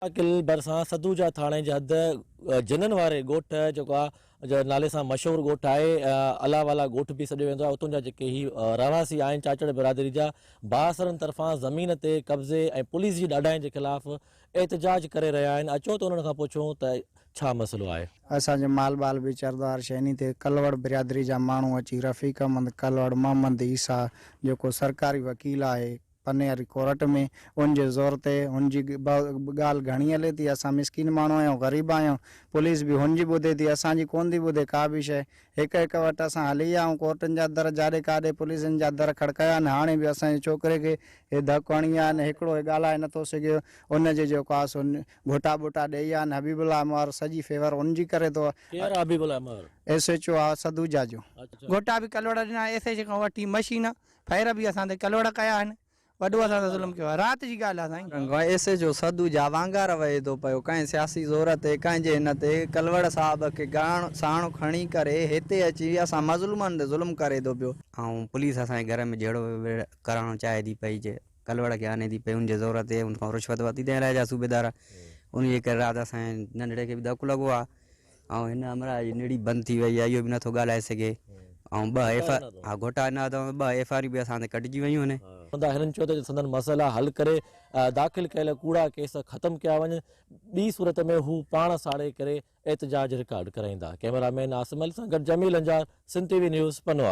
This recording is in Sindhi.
قلعي ڀرسان سدوجا ٿاڻي جي حد جنن واري ڳوٺ جيڪو آهي جي نالي سان مشهور ڳوٺ آهي الله والا ڳوٺ به سڏيو ويندو آهي اتان جا جيڪي هي رهواسي آهن چاچڙ برادري جا بااثرن طرفان زمين تي قبضي ۽ پوليس جي ڏاڍائين جي خلاف احتجاج ڪري رهيا آهن اچو ته انهن کان پڇون ته ڇا مسئلو آهي. اسان جو مال ٻال به چرندو آهي شيني تي ڪلوڙ برادري جا ماڻهو اچي رفيق احمد ڪلوڙ محمد عيسيٰ جيڪو سرڪاري وڪيل آهي پنياري ڪورٽ ۾ ان جي زور تي هن جي ڳالهه گهڻي هلي ٿي اسان مسڪين ماڻهو آهيون غريب آهيون پوليس به هن جي ٻڌي ٿي اسان جي ڪونه ٿي ٻڌي ڪا به شيء هڪ هڪ وٽ اسان هلي ويا آهيون ڪورٽن جا در جاڏي ڪاڏي پوليسن جا در کڙڪايا آهن هاڻي به اسان جي ڇوڪري کي هي ڌڪ هڻي ويا آهن هڪڙو هي ڳالهائي نٿو سگهي ان جي جيڪو آهي سو گهوٽا ٻوٽا ڏئي ويا آهن حبيب الله مهر سڄي فيور ان جي ڪري ٿو. ڪير آهي حبيب الله مهر؟ ايس ايڇ او آهي سدوجا جو. گهوٽا به ڪلوڙ ڏنا ايس ايڇ کان وٺي مشين ڦير به اسان تي ڪلوڙ ڪيا آهن، وڏو اسان سان ظلم ڪيو آهي. رات جي ڳالهه آهي سائين. ايس ايڇ او سدو جا وانگار وهي ٿو پيو ڪنهن سياسي زور تي ڪنهن جي هن تي ڪلوڙ صاحب کي گاڻ ساڻ کڻي ڪري هتي اچي اسان مظلومن تي ظلم ڪري ٿو پيو. ۽ پوليس اسان جي گهر ۾ جهيڙو ويڙهه ڪرائڻ چاهي ٿي پئي جي ڪلوڙ کي آني ٿي پئي ان جي زور تي ان کان رشوت ورتي تنهن الائي جا صوبيدار ان جي ڪري رات اسان جي ننڍڙي کي به ڌڪ لڳو آهي ۽ هن همراهه جي نڙي بند ٿي وئي آهي اهو به نٿو ڳالهائي سگهي ۽ ٻه ايف ها گهوٽا ڏنا اٿئون ٻه ايف آر به اسان تي ڪٽجي ويون آهن. هوندا هنن چيو ته سندن مسئلا حل ڪري داخل ڪيل ڪوڙا ڪيس ختم ڪيا وڃن ٻي صورت ۾ هو پاڻ ساڙي ڪري احتجاج رڪارڊ ڪرائيندا ڪئميرا مين عاصم علي سان گڏ Jamil Anjar Sindh T V news Pano.